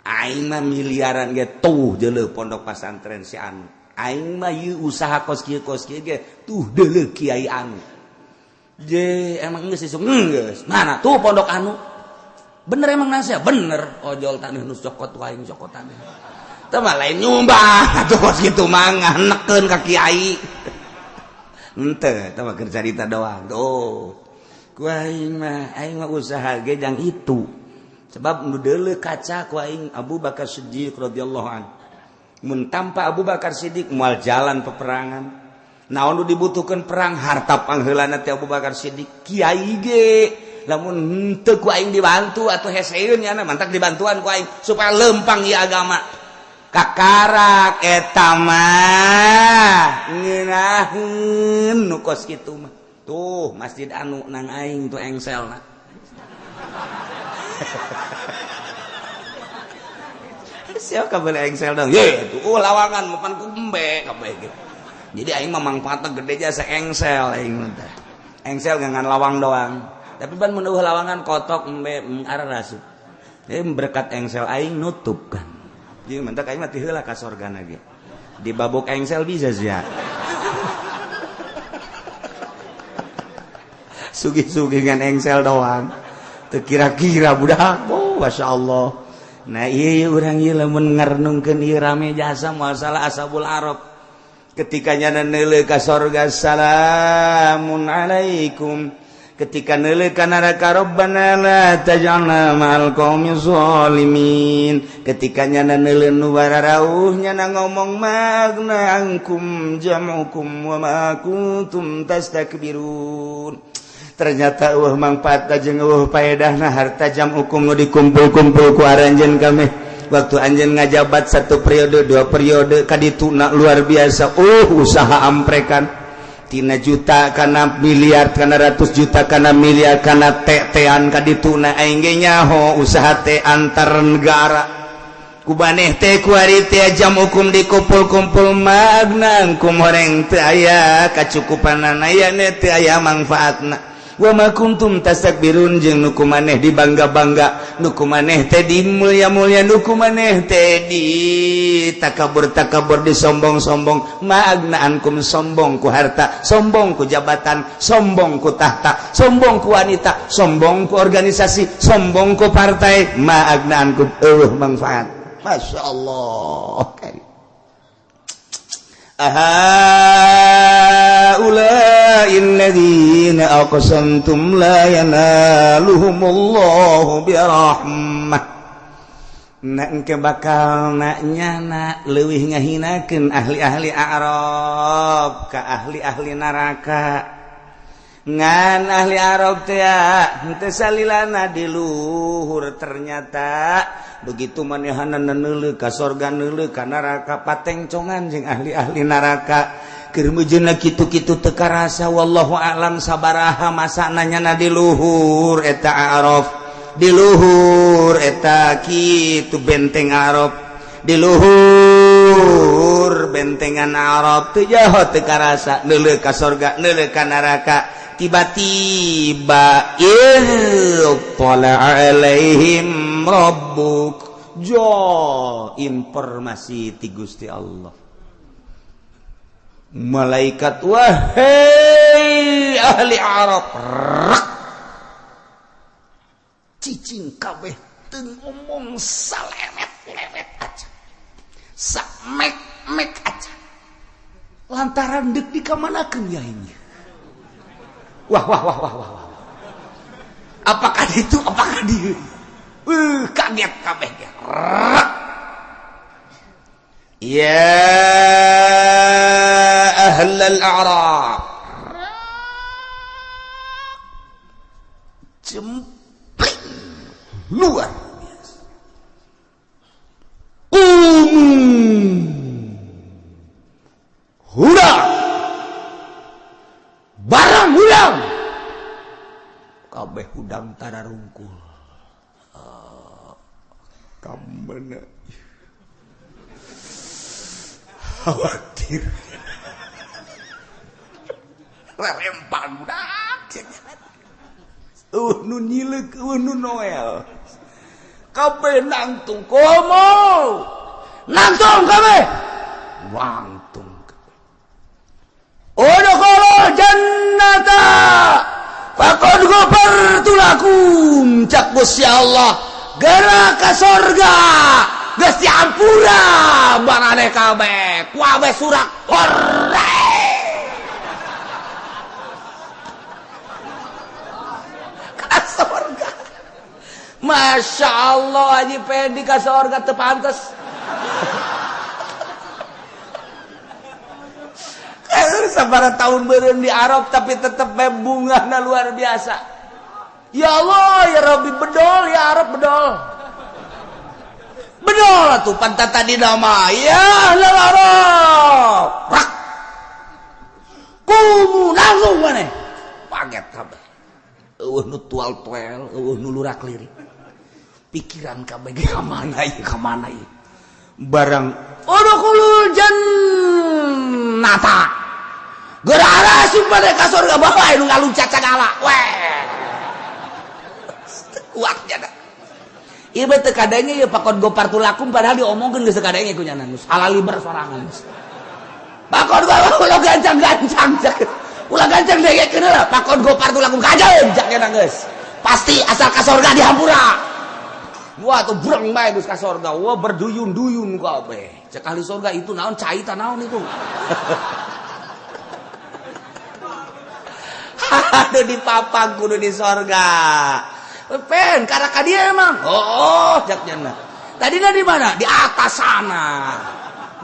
Aing mah miliaran ge tuh deuleu pondok pesantren si anu. Aing mah ieu usaha kos kieu ge tuh deuleu kiai anu. Je emang geus isuk geus. Mana tuh pondok anu? Bener emang nasihat? Bener. Ojol taneuh nu cokot aing cokotan. Teu mah lain nyumbang atuh kos kitu mah nganekeun ka kiai. Henteu, teu mah keur carita doang. Tuh. Ku aing mah usaha ge jang itu. Sebab nu deuleu kaca ku aing Abu Bakar Siddiq radhiyallahu anhu. Mun tanpa Abu Bakar Siddiq moal jalan peperangan. Naon nu dibutuhkeun perang harta pangheulana teh Abu Bakar Siddiq kiai ge lamun henteu ku aing dibantu atuh heseun nya mantak dibantuan ku aing supaya lempang ieu agama. Kakarak eta mah ngeunaheun nu kos kitu mah. Tuh masjid anu nang aing tuh engselna. Siapa kabeh engsel dong? Ye tuh lawangan mapan ku embe kabeh ge. Jadi aing mah mangfaatna gede jasa engsel aing mah teh. Engsel ngan lawang doang. Tapi ban mun eueuh lawangan kotok embe arah rasup. Jadi berkat engsel aing nutup kan. Jadi mentak aing mah ti heula ka sorgana ge. Dibabok engsel bisa sia. Sugih-sugih ngan engsel doang. Teu kira-kira budak. Oh, masyaallah. Nah ieu urang ieu lamun ngarenungkeun ieu rame jasa moal salah ashabul arab. Ketika nyana neuleuh ka sorga salamun alaikum. Ketika neuleuh ka neraka rabbana la taj'alna ma'al qaumi zalimin. Ketika nyana neuleuh nu bararauh nyana ngomong magna angkum jam'ukum wa ma kuntum tastakbirun. Ternyata eueuh mangfaatna jeung eueuh paedahna harta jam'ukum nu dikumpul-kumpul ku aranjeun kami. Waktu anjeun ngajabat satu periode dua periode kadituna luar biasa. Usaha amprekan tina juta kana miliar kana ratus juta kana miliar kana tean kadituna aing ge nyaho usaha teh antar negara. Ku baneh teh ku ari teh jam hukum dikumpul-kumpul magna kum horeng teu aya kacukupanana aya teu aya mangfaatna. Wa ma kuntum tastakbirun jeung nu kumaneh dibangga-bangga nu kumaneh teh dimulya-mulya nu kumaneh teh di takabur-takabur disombong-sombong ma agna ankum sombong ku harta sombong ku jabatan sombong ku tahta sombong ku wanita sombong ku organisasi sombong ku partai ma agna ankum eueuh manfaat. Masya Allah. Ahaula'il ladzina aqsamtum la yanaluhumullahu birahmah. Na engke bakal na nyana leuwih ngahinakeun ahli-ahli Arab ka ahli-ahli neraka. Ngan ahli Arab teh henteu salilana di luhur ternyata begitu manehanna neuleuh ka sorga neuleuh ka neraka patengcongan jeung ahli-ahli neraka keur meujeuhna kitu-kitu teu karasa wallahu a'lam sabaraha masana nyana di luhur eta Arab di luhur eta kitu benteng Arab di luhur bentengan Arab teu jaho teu karasa neuleuh ka sorga neuleuh ka neraka Tiba-tiba ittala alaihim rabbuk, jo informasi ti Gusti Allah. Malaikat wahai ahli Arab, rak cicing kabeh teu ngomong salewet-lewet aja, samek-mek aja, lantaran deuk dikamanakeun ya ini. Wah wah wah wah wah. Apakah itu, apakah dia? Kaget kabeh ge. Ya ahlal a'rab. Jempling luar biasa. Qumu hurang barang hudang kabeh hudang tararungkul. Kamana khawatir rerempang budak nu nyileuk nu Noel kabeh nangtung komo nangtung kabeh wangtung udkhulul jannata faqad ghafartu lakum. Cak Gusti Allah geura ka sorga geus diampura barane kabeh kuabe surak hore ka sorga. Masya Allah Haji Pendi ka sorga teu pantes. Sabaraha tahun beureum di Arab tapi tetep bae bungahna luar biasa. Ya Allah ya Rabbi, bedol ya Arab, bedol. Bedol atuh pantat tadi nama ya ahlal Arab. Rak. Kumu langsung maneh. Paget kabeh. Eueuh nu tual-tuel, eueuh nu lurak lirik. Pikiran kabeh ge ka mana ieu, ka mana ieu. Barang udkhulul jannata. Geura arasuk pada ka surga bae nu ngaluncat sagala. Weh. Kuat jana. Ieu teu kadenge ieu pakon gopar tulakum padahal diomongkeun geus teu kadenge ku nyana geus halaliber sorangan. Pakon ulah gancang-gancang ulah gancang dengekeun heula pakon gopar tulakum kajeun jak nyana geus. Pasti asal ka surga dihampura. Wah tuh breng bae geus ka surga. Wah berduyun-duyun kabeh. Cek ahli surga itu naon cai ta naon itu. Aduh dipapang kudu di sorga. Pen karena dia emang. Oh, jak nyana. Tadina di mana? Di atas sana.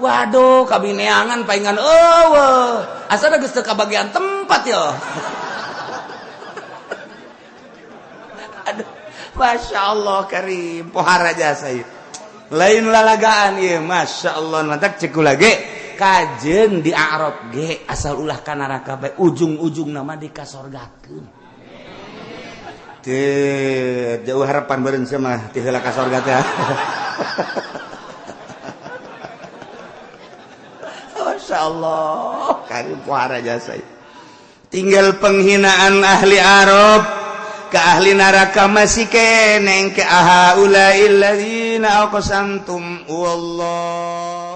Waduh, kami neangan paingan eueuh. Asal geus teu kabagian tempat ya. Aduh, Masya Allah karim, pohara jasa ieu. Lain lalagaan ieu, Masya Allah mantak cek kula ge. Kajeun di Arab ge asal ulah ka neraka bae ujung-ujung nama dikasorgakeun. Teu jauh harapan beureun sia mah ti heula ka sorga teh. Masya Allah karim pohara jasa. Tinggal penghinaan ahli Arab ke ahli neraka masih keneng ke ahaulail ladzina aqsamtum wallah.